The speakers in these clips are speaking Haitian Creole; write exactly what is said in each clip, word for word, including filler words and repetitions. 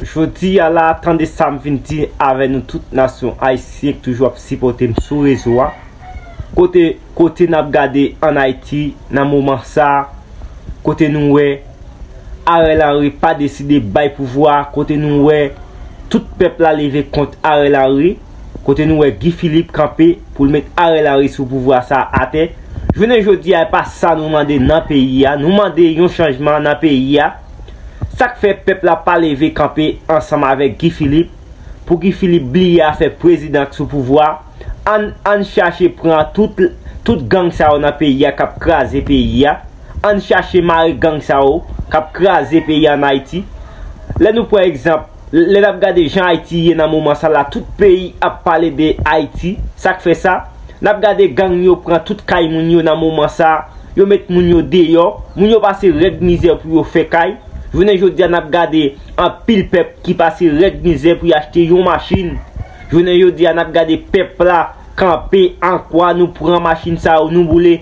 Jodi a la, tande sa m vin di avè nou tout nasyon ayisyen ki toujou ap sipòte m sou rezo a. Kote, kote n ap gade ann Ayiti nan moman sa a, kote nou wè Ariel Henry pa deside bay pouvwa a, kote nou wè tout pèp la leve kont Ariel Henry, kote nou wè Guy Philippe kanpe pou l met Ariel Henry sou pouvwa sa a atè. Jounen jodi a, e pa sa nou mande nan peyi a. Nou mande yon chanjman nan peyi a. Sa k fè pèp la pa leve kanpe ansanm avèk Guy Philippe pou Guy Philippe bliye afè prezidan k sou pouvwa a? Ann, ann chache pran tout, tout gang sa yo nan peyi a k ap kraze peyi a. Ann chache mare gang sa yo k ap kraze peyi ann Ayiti. Lè nou pran egzanp, lè n ap gade jan Ayiti ye nan moman sa la, tout peyi ap pale de Ayiti. Sa k fè sa? N ap gade gang yo pran tout kay moun yo nan moman sa, yo met moun yo deyò, moun yo pase rèd mizè pou yo fè kay. Jounen jodi a, n ap gade anpil pèp ki pase rèd mizè pou y achte yon machin. Jounen jodi a, n ap gade pèp la kanpe an kwa, nou pran machin sa yo, nou boule.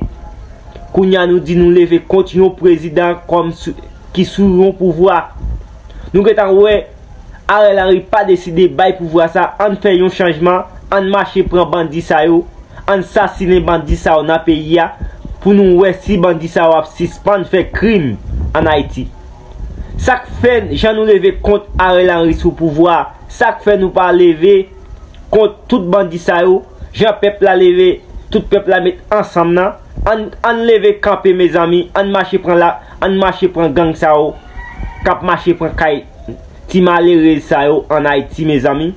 Kounye a, nou di nou leve kont yon prezidan kòm sou, ki sou yon pouvwa. Nou gentan wè Ariel Henry pa deside bay pouvwa sa, ann fè yon chanjman, ann mache pran bandi sa yo, ann sasinen bandi sa yo nan peyi a, pou nou wè si bandi sa yo ap sispann fè krim ann Ayiti. Sa k fè, jan nou leve kont Ariel Henry sou pouvwa a, sa k fè nou pa leve kont tout bandi sa yo, jan pèp la leve, tout pèp la met ansanm nan, ann, ann leve kanpe, mezanmi, ann mache pran la, ann mache pran gang sa yo k ap mache pran kay ti malerez sa yo ann Ayiti, mezanmi.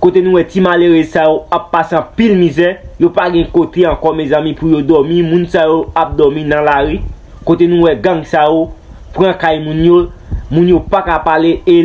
Kote nou wè ti malerez sa yo ap pase anpil mizè, yo pa gen kote ankò, mezanmi, pou yo dòmi, moun sa yo ap dòmi nan lari. Kote nou wè gang sa yo pran kay moun yo, moun yo pa ka pale e